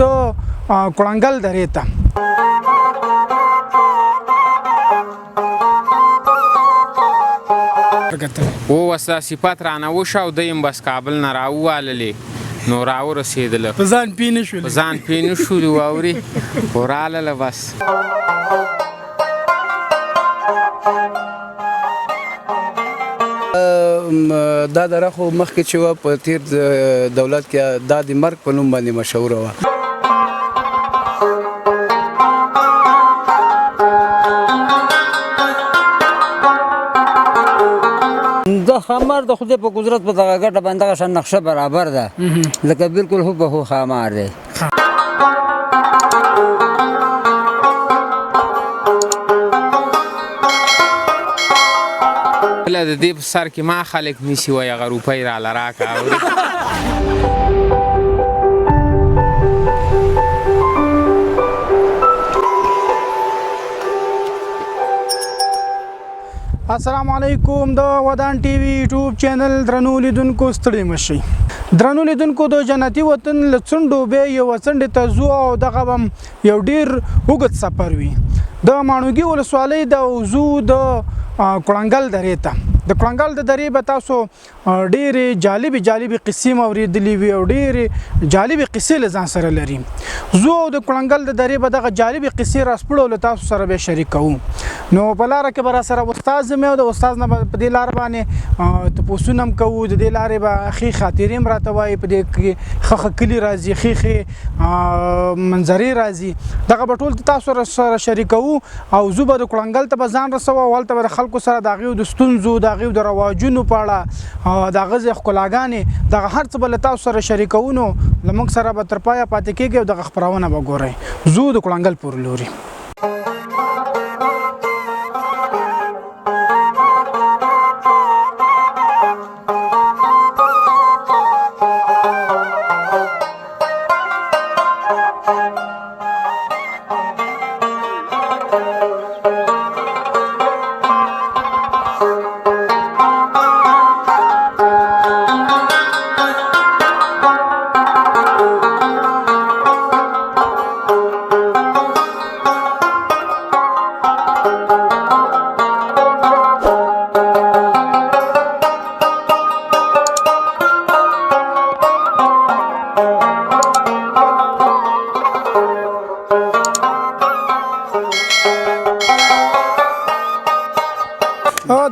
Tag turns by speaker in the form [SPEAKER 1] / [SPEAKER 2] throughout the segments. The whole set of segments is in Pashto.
[SPEAKER 1] د کړنګل درې ته.
[SPEAKER 2] و وس دا صفت رانه وشه او دی هم بس کابل نه راوواللې، نو راورسېدله.
[SPEAKER 1] په ځان پی نه شولې؟
[SPEAKER 2] په ځان پی نه شولې، واورې خو رالله بس.
[SPEAKER 3] دا دره خو مخکې چې وه په تیر دولت کې دا د مرګ په نوم باندې مشهوره وه.
[SPEAKER 4] د خامار د خدای په قدرت په دغه ګټه باندې دغه شان نقشه برابر ده، لکه بالکل هو به هو خامار دی.
[SPEAKER 2] کله د دې په سر کې ما خلک نیسي، وایي هغه روپۍ راله راکړه. اورې
[SPEAKER 1] السلام علیکم، د ودان ټي وي یوټیوب چینل درنو لیدونکو ستړي مشي. درنو لیدونکو، د جنتي وطن له څنډو به یو څنډې ته ځو او دغه به یو ډیر اوږد سفر وي. د ماڼوګي ولسوالۍ د وزو د کړنګل درې ته. د کړنګل د درې به تاسو ډېرې جالبې جالبې قصې هم اورېدلې وي او ډېرې جالبې قصې له ځان سره لري. زو او د کړنګل د درې به دغه جالبې قصې راسپړو او له تاسو سره به شریکوو. نو په لاره کې به را سره استاد زمې او د استاد نه به په دې لاره باندې تپوسونه هم کوو. د دې لارې به ښې خاطرې هم راته وایي، په دې کې ښه ښه کلي راځي، ښې ښې منظرې راځي، دغه به ټول تاسو سره شریکوو. او زه به د کړنګل ته به ځان رسوو او هلته به د خلکو سره د هغوی د ستونزو، د هغوی د رواجونو په اړه، د هغه ځای ښکلاګانې، دغه هر څه به له تاسو سره شریکوو. نو له موږ سره به تر پایه پاتې کېږئ او دغه خپرونه به ګورئ. ځو د کړنګل پر لوري.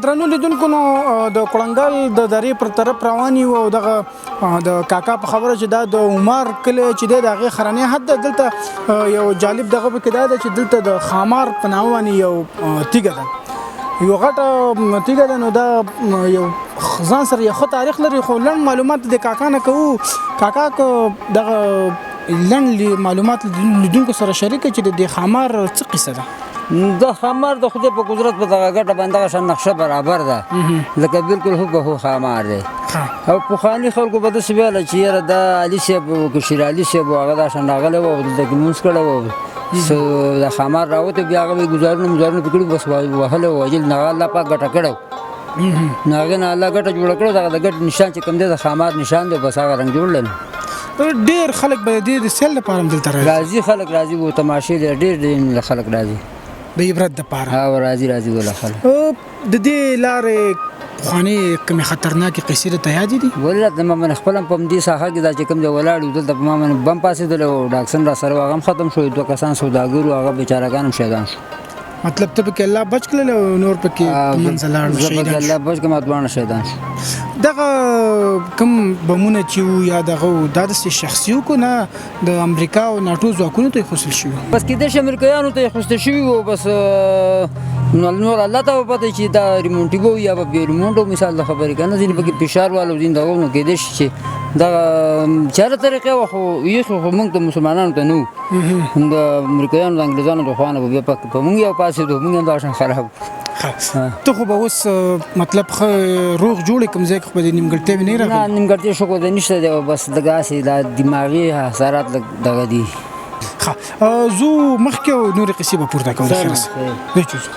[SPEAKER 1] درنو لیدونکو، نو د کړنګل د درې پر طرف روان یو او دغه د کاکا په خبره چې دا د عمر کلی چې دی د هغې ښرنې حد ده. دلته یو جالب دغه پکې دا ده چې دلته د خامار په نامه باندې یو تیږه ده، یو غټه تیږه ده. نو دا یو ځان سره یو ښه تاریخ لري، خو لنډ معلومات د کاکا نه کوو. کاکا که دغه لنډ معلومات لیدونکو سره شریک کړي چې د دې خامار څه قصه ده.
[SPEAKER 4] د خامار د خدای په قدرت په دغه ګټه باندې دغه شان نقشه برابر ده، لکه بالکل هو به هو خامار دی. او پخواني خلکو به داسې ویله چې یاره دا علي صاحب که شیر علي صاحب و، هغه دا شان راغلی و او دلته کې لمونځ کړی و، د خامار راوتی، بیا هغه به یې ګوزارونه مزارونه پرې کړي، بس وهلی و وژل. نو هغه الله پاک ګټه کړی، نو هغې نه الله ګټه جوړه کړې. دغه د ګټې نشان چې کوم دی د خامار نشان دی، بس هغه رنګ جوړ دی.
[SPEAKER 1] ډېر خلک به د دې د سیل لپاره هم دلته راځي؟
[SPEAKER 4] راځي خلک، راځي و تماشې دی، ډېر ډېر خلک راځي
[SPEAKER 1] د عبرت دپاره.
[SPEAKER 4] او راځي راځي ولا خلک.
[SPEAKER 1] د دې لارې پخوانۍ کومې خطرناکې قصې درته یادې دي؟
[SPEAKER 4] ولله د ما باندې خپل هم په همدې ساحه کې دا چې کوم ځای ولاړ یو، دلته په ما باندې بم پاڅېدلی و، ډاکسن را سره و، هغه هم ختم شو. دوه کسان سوداګر وو، هغه بیچارهګان هم شهیدان شو.
[SPEAKER 1] مطلب ته پکې الله بچ کړل او نور پکې منځه لاړل؟
[SPEAKER 4] زه پکې
[SPEAKER 1] شهیدان
[SPEAKER 4] الله بچ کړم، دواړه شهیدان شو.
[SPEAKER 1] دغه کوم بمونه چې وو یا دغه وو، دا داسې شخصي وو که نه د امریکا او ناټو ځواکونو ته ایښودل شوي وو؟
[SPEAKER 4] بس کېدای شي امریکایانو ته ایښودل شوي وو، بس نو نور الله ته به پته چې دا ریمونټي به وي یا به بې ریمونټ و، مثال د خبرې که نه، ځینې پکې فشار والو، ځینې دغه وو. نو کېدای شي چې دغه چاره طریقې وه، خو یې خو موږ ته مسلمانانو ته نه وو، د امریکایانو د انګریزانو د خوا نه به بیا په موږ یو پاڅېدو، موږ هم دغه شان خراب وو.
[SPEAKER 1] ته خو به اوس مطلب ښه روغ جوړ یې، کوم ځای کې خو به دې نیمګړتیاوې نه
[SPEAKER 4] نه؟
[SPEAKER 1] راغلي؟
[SPEAKER 4] نیمګړتیا شکر دی نشته دی، بس دغه هسې دا دماغي اثرات لږ دغه دي.
[SPEAKER 1] ښه، ځو مخکې او نورې قصې به پورته کوو. د خیره سره دی چې ځو.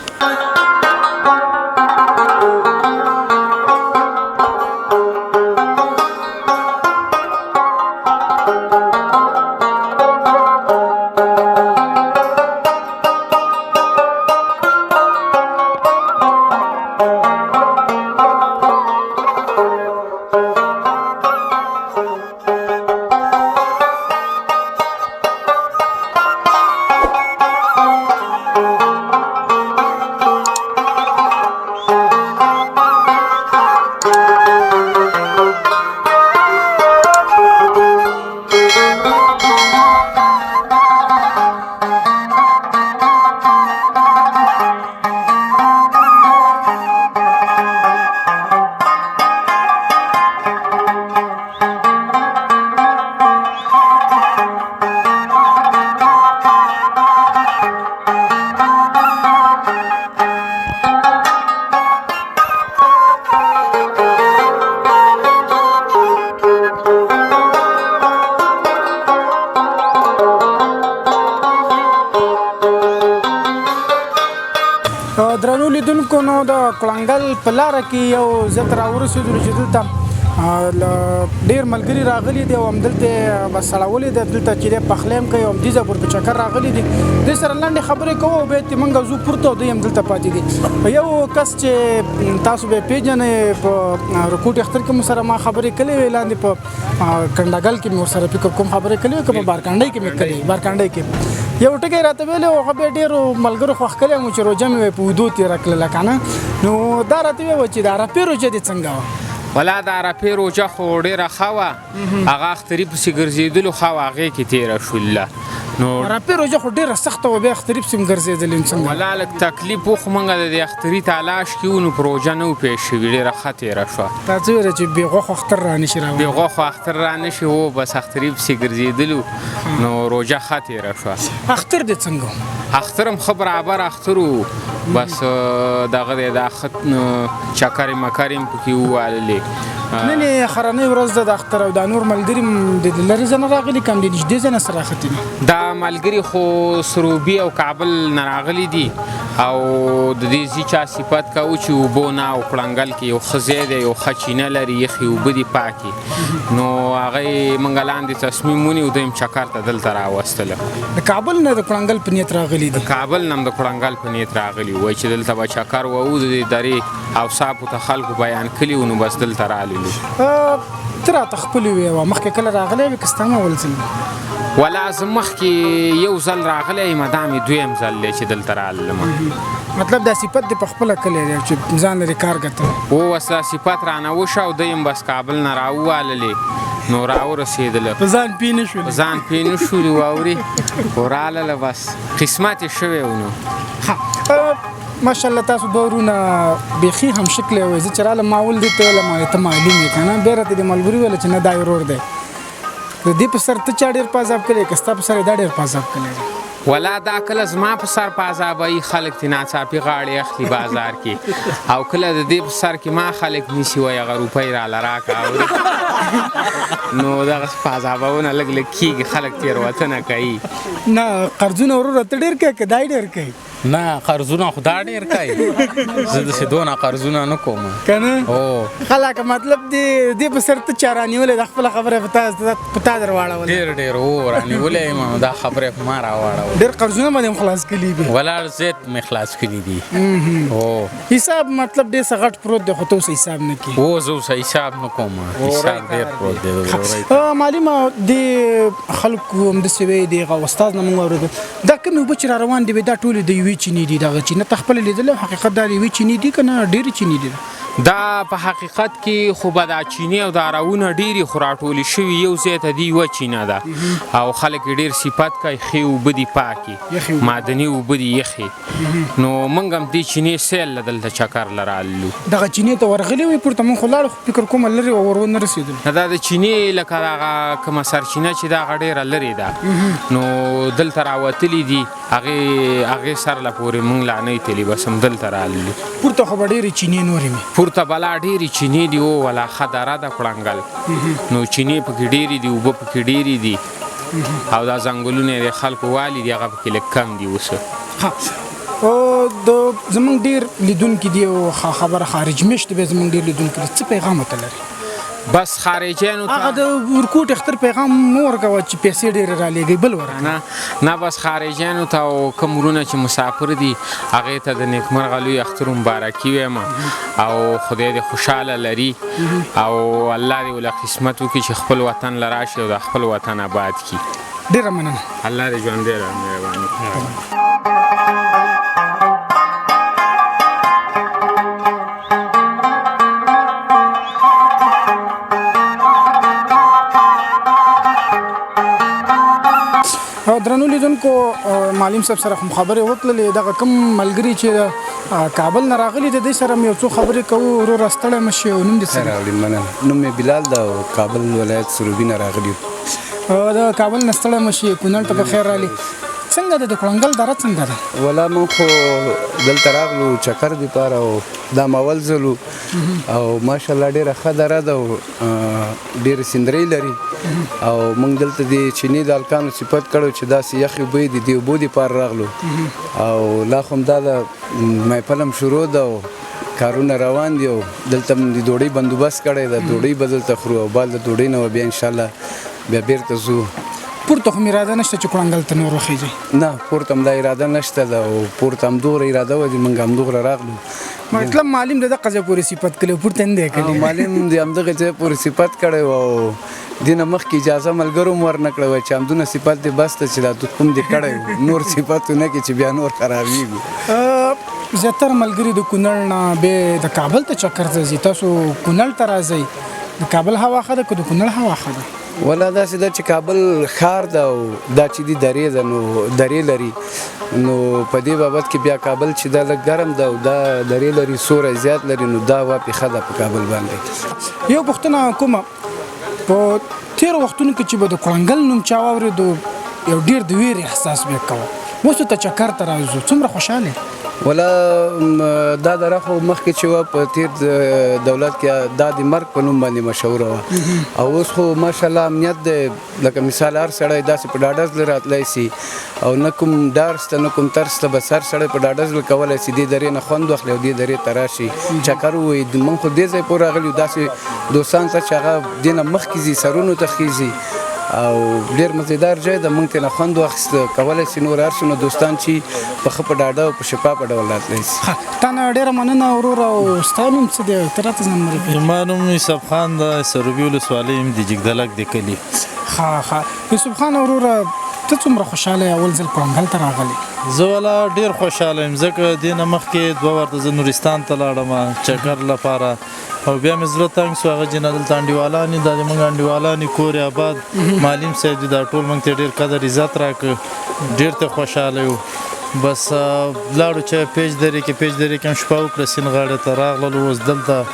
[SPEAKER 1] درنو لیدونکو، نو د کړنګل په لاره کې یو ځای ته راورسېدلو چې دلته ډېر ملګري راغلي دي او همدلته یې بس سړولې ده. دلته چې دی پخلی هم کوي او همدې ځای پورې په چکر راغلي دي. دوی سره لنډې خبرې کوو او بیا ترې موږ ځو پورته او دوی همدلته پاتې دي. یو کس چې تاسو به یې پېژنئ، په رکوټ اختر کې مو سره ما خبرې کړې وې، لاندې په کنډګل کې مې ورسره فکر کوم خبرې کړې وې که په بارکنډۍ کې مې کړې، بارکنډۍ کې یو ټکی راته ویلی و، هغه بیا ډېرو ملګرو خوښ کړی مو چې روژه مې په اوږدو تېره کړله که نه. نو دا راته ویې چې د عرفې روژه دې څنګه وه؟
[SPEAKER 2] ولا د عرفې روژه خو ډېره ښه وه، هغه اختري پسې ګرځېدلو ښه وه، هغې کې تېره شوله. نو
[SPEAKER 1] عرفې روژه خو ډېره سخته وه، بیا اختري پسې هم ګرځېدلې څنګه؟
[SPEAKER 2] ولا لږ تکلیف و، خو موږ د دې اختري تلاش کې وو، نو په روژه نه وو پېښ شوي، ډېره ښه تېره شوه.
[SPEAKER 1] تا څه ویله چې بې غوښو اختر رانه شي
[SPEAKER 2] بې غوښو اختر رانه شي، هو بس اختري پسې ګرځېدلو، نو روژه ښه تېره شوه.
[SPEAKER 1] اختر دې څنګه و؟
[SPEAKER 2] اختر هم ښه برابر اختر و، بس دغه دی دا ښه چکرې مکرې هم پکې وواللې.
[SPEAKER 1] نن یې اخرنۍ ورځ ده د اختر، او دا نور ملګري هم د لرې ځای نه راغلي که هم د نږدې ځای نه سره راختي دي؟
[SPEAKER 2] دا ملګري خو سروبي او کابل نه راغلي دي، او د دې ځي چا صفت کوو چې اوبو نه او کړنګل کې یو ښه ځای دی، یو ښه چینه لري، یخې اوبه دي پاکې. نو هغه یې موږ لاندې تصمیم ونیو، دوی هم چکر ته دلته راوستله.
[SPEAKER 1] د کابل نه د کړنګل په نیت راغلي دي؟
[SPEAKER 2] د کابل نه هم د کړنګل په نیت راغلي، وایي چې دلته به چکر وهو، د دې درې اوصافو ته خلکو بیان کړي وو، نو بس دلته راللو.
[SPEAKER 1] ته راته خپلې ویې مخکې کله راغلی وې که ستا هم اول ځل دی؟
[SPEAKER 2] ولا زه مخکې یو ځل راغلی یم، دا مې دویم ځل دی چې دلته راللم.
[SPEAKER 1] مطلب دا صفت دې په خپله کلی دی چې ځان لرې کار کتلی؟
[SPEAKER 2] هو بس دا صفت رانه وشو او دی هم بس کابل نه راوواللې، نو راورسېدله.
[SPEAKER 1] په ځان پوه نه شولې؟
[SPEAKER 2] په ځان پوه نه شولې، واورې خو رالله، بس قسمت یې شوی و. نو
[SPEAKER 1] ښه ماشاءالله تاسو دوه وروڼه بیخي هم شکلی وئ. زه چې رالم ما ولدې ته ویلم ته معلوم یې که نه، بیا راته دې ملګري ویله چې نه دا یې ورور دی. د دې په سر ته چا ډېر په عذاب کړی که ستا په سر یې دا ډېر په عذاب کړی دی؟
[SPEAKER 2] ولا دا کله زما په سر په عذابوي، خلک ترې ناڅاپي غاړې اخلي بازار کې، او کله د دې په سر کې ما خلک نیسي وایي هغه روپۍ راله راکړه. نو دغسې په عذابونه لږ لږ کېږي، خلک تېروتنه کوي.
[SPEAKER 1] نه قرضونه وروره ته ډېر کوې که دا یې ډېر کوي؟
[SPEAKER 5] نه قرضونه خو دا ډېر کوي، زه داسې دونه قرضونه نه کوم
[SPEAKER 1] که نه؟
[SPEAKER 5] هو
[SPEAKER 1] خلک مطلب دې په سر ته چا رانیولی دا خپله خبره په تا در واړوله؟
[SPEAKER 5] ډېر ډېر هو رانیولی یم، دا خبره یې په ما راواړوله.
[SPEAKER 1] ډېر قرضونه به دې هم خلاص کړي دي؟
[SPEAKER 5] ولاړ زیات مې خلاص کړي دي. هو
[SPEAKER 1] حساب مطلب ډېر څه غټ پروت دی، خو ته اوس حساب نه کوې؟
[SPEAKER 5] هو زه اوس حساب نه کوم، حساب ډېر پروت دی.
[SPEAKER 1] معلومه دې خلکو همداسې وایي، دې هغه استاد نه موږ اورېدل دا کومې اوبه چې را روان دي دا ټولې د یوې چینې دي. دغه چینه ته خپله لیدلې، حقیقت دا د یوې چینې دي که نه ډېرې چینې دي؟
[SPEAKER 2] دا په حقیقت کې خو به دا چینې او دا راونه ډېرې خو راټولې شوي یو ځای ته دي، یوه چینه ده او خلک یې ډېر صفت کوي، ښې اوبه دي، پاکې معدني اوبه دي، یخې. نو موږ هم دې چینې سیل له دلته چکر له راللو.
[SPEAKER 1] دغه چینې ته ورغلي وئ پورته؟ موږ خو لاړو خو فکر کوم لرې وه، ور ونه رسېدلو.
[SPEAKER 2] نه دا د چینې لکه دغه کومه سرچینه چې ده هغه ډېره لرې ده، نو دلته راوتلي دي، هغې سر له پورې موږ لا نه یو تللي، بس همدلته راللو.
[SPEAKER 1] پورته خو به ډېرې چینې نورې وي؟
[SPEAKER 2] پورته بلا ډېرې چینې دي، هو ولا ښه دره ده کړنګل، نو چینې پکې ډېرې دي، اوبه پکې ډېرې دي، او دا ځنګلونه یې د خلکو والي دي، هغه پکې لږ کم دي اوس.
[SPEAKER 1] ښه د زمونږ ډېر لیدونکي دي او خبره خارج مېشت بیا زمونږ ډېر لیدونکي دي، څه پیغام ورته لري؟
[SPEAKER 2] بس خارجیانو ته
[SPEAKER 1] هغه د ورکوټ اختر پیغام مه ورکوه چې پیسې ډېرې رالیږئ، بل ورکوه.
[SPEAKER 2] نه نه بس خارجیانو ته او کوم وروڼه چې مسافر دي هغې ته د نیکمرغه لوی اختر مبارکي وایم، او خدای دې خوشحاله لري، او الله دې وله قسمت وکړي چې خپل وطن له راشي او د خپل وطن آباد کړي.
[SPEAKER 1] ډېره مننه.
[SPEAKER 2] الله دې ژوندی لري، مهرباني.
[SPEAKER 1] درنو لیدونکو، معلم صاحب سره هم خبرې وکړلې. دغه کوم ملګري چې کابل نه راغلي دي، دوی سره هم یو څو خبرې کوو. وروره ستړی مه شې، او نوم دې څه دی؟
[SPEAKER 3] راوړي مننه. نوم مې بلال ده او کابل ولایت سروبي نه راغلي یو.
[SPEAKER 1] د کابل نه ستړی مه شې، کونړ ته په خیر راغلي. څنګه ده د کړنګل دره څنګه ده؟
[SPEAKER 3] ولا مونږ خو دلته راغلو چکر دپاره او دا مو اول ځل او ماشاءالله ډېره ښه دره ده او ډېرې سندرې لري او مونږ دلته د چینې د هلکانو صفت کړو چې داسې یخې اوبه دي، دې اوبو دپاره راغلو او لا خو همدا ده محفل هم شروع ده او کارونه روان دي او دلته موږ د ډوډۍ بندوبست کړی ده، ډوډۍ به دلته خورو او بعد له ډوډۍ نه به بیا انشاءالله بیا بیرته ځو.
[SPEAKER 1] پورته خو مې اراده نشته چې کړنګل ته نور وخیژئ؟
[SPEAKER 3] نه، پورته هم دا اراده نشته ده او پورته همدومره اراده وه چې موږ همدومره راغلو.
[SPEAKER 1] مطلب معلم د دغه ځای پورې صفت کړی، پورته نه دی کړی.
[SPEAKER 3] معلم د همدغه ځای پورې صفت کړی او دې نه مخکې اجازه ملګرو هم ورنه کړه، وایي چې همدونه صفت دې بس ده چې دا کوم دې کړی نور صفت ونه کړي چې بیا نور خرابېږو.
[SPEAKER 1] زیاتره ملګري د کونړ نه بیا د کابل ته چکر ته ځي، تاسو کونړ ته راځئ، د کابل هوا ښه ده که د کونړ هوا ښه ده؟
[SPEAKER 3] ولا داسې ده چې کابل ښار ده او دا چې دی درې ده نو درې لري، نو په دې بابت کې بیا کابل چې دا لږ ګرم ده او دا درې لري، سوری زیات لري، نو دا هوا پې ښه ده په کابل باندې.
[SPEAKER 1] یو پوښتنه کومه، په تېرو وختونو کې چې به د کړنګل نوم چا واورېدو یو ډېر د ویرې احساس به یې کوه، اوس ته چکر ته راځو څومره خوشحاله یې؟
[SPEAKER 3] ولا دا دره خو مخکې چې وه په تېر دولت کې دا د مرګ په نوم باندې مشهوره وه او اوس خو ماشاءالله امنیت دی، لکه مثال هر سړی داسې په ډاډه زړه راتلی سي او نه کوم ډار سته نه کوم ترس ته، بس هر سړی په ډاډه زړه کولی سي دې درې نه خوند واخلي او دې درې ته راشي چکر ووهي. موږ خو دې ځای پورې راغلي یو، داسې دوستان ته چې هغه دې نه مخکې ځي سرونو ته خېژي او ډېر مزیدار ځای ده، موږ ترې نه خوند واخیست. کولی سي نور هر څومره دوستان چې په ښه په ډاډه او په شفافه ډول راتلی سي.
[SPEAKER 1] ښه، تا نه ډېره مننه وروره. او ستا نوم څه دی؟ ته راته ځان معرفي کړه.
[SPEAKER 6] زما نوم یوسف خان ده، سروبي ولسوالۍ یم، د جګدلک د کلي.
[SPEAKER 1] ښه ښه یوسف خان وروره، ته څومره خوشحاله یې اول ځل کړنګل ته راغلی؟
[SPEAKER 6] زه ولا ډېر خوشحاله یم، ځکه دې نه مخکې دوه وارته زه نورستان ته لاړم چکر لپاره او بیا مې زړه تنګ سو. هغه جنه دلته انډیوالان دي، دا زموږ انډیوالان دي، کور یې آباد، معلم صاحب دي، دا ټول موږ ته ډېر قدر عزت راکړ، ډېر ته خوشحاله یو. بس لاړو چې پیچ درې کې، پیچ درې کې هم شپه وکړه، سیند غاړې ته راغللو، اوس دلته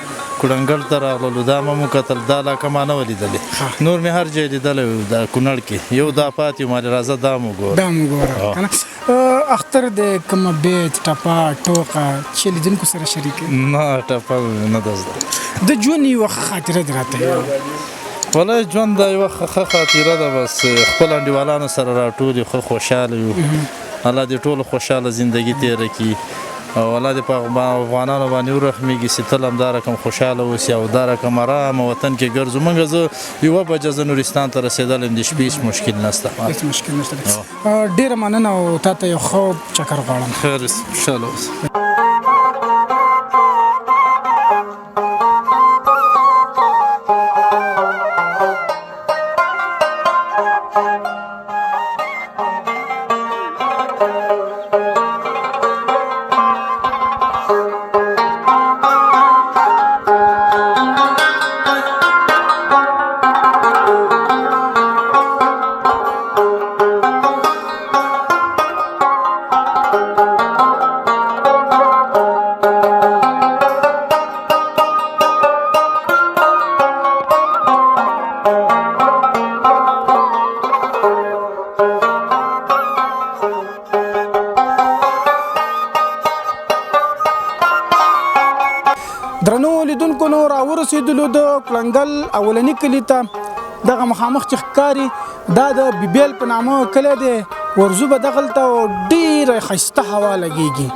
[SPEAKER 6] کړنګل ته راغللو، دا مې وکتل، دا علاقه ما نه وه لیدلې، نور مې هر ځای لیدلی و دا کونړ کې، یو دا پاتې و، ما راځه دا مو ګوره،
[SPEAKER 1] دا مو ګوره. اختر د کومه بیت ټپه ټوقه چې لیدونکو سره شریک؟
[SPEAKER 6] نه، ټپه نه ده زده.
[SPEAKER 1] د ژوند یوه ښه خاطره دې راته ویله.
[SPEAKER 6] والله ژوند دا یوه ښه خاطره ده، بس خپل انډیوالانو سره راټول یو، ښه خوشحاله یو، الله دې ټولو خوشحاله زندګي تېره کړي او الله دې په افغانانو باندې ورحمېږي چې تل همدا رقم خوشحاله اوسي او دا رقم ارامه وطن کې ګرځو. موږ زه یوه بجه زه نورستان ته رسېدلی یم، د شپې هېڅ مشکل نشته.
[SPEAKER 1] هېڅ مشکل نشته. ډېره مننه او تا ته یو ښه چکر غواړم.
[SPEAKER 6] خیر اوسې، خوشحاله اوسې.
[SPEAKER 1] درنو لیدونکو نو راورسېدلو د کړنګل اولني کلي ته. دغه مخامخ چې ښکاري دا د بیبیل په نامه کلی دی. ورځو به دغلته او ډېره ښایسته هوا لګېږي،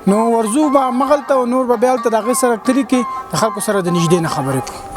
[SPEAKER 1] نو ورځو به همغلته او نور به بیا هلته د هغې سره کلي کې د خلکو سره د نږدې نه خبرې کوو.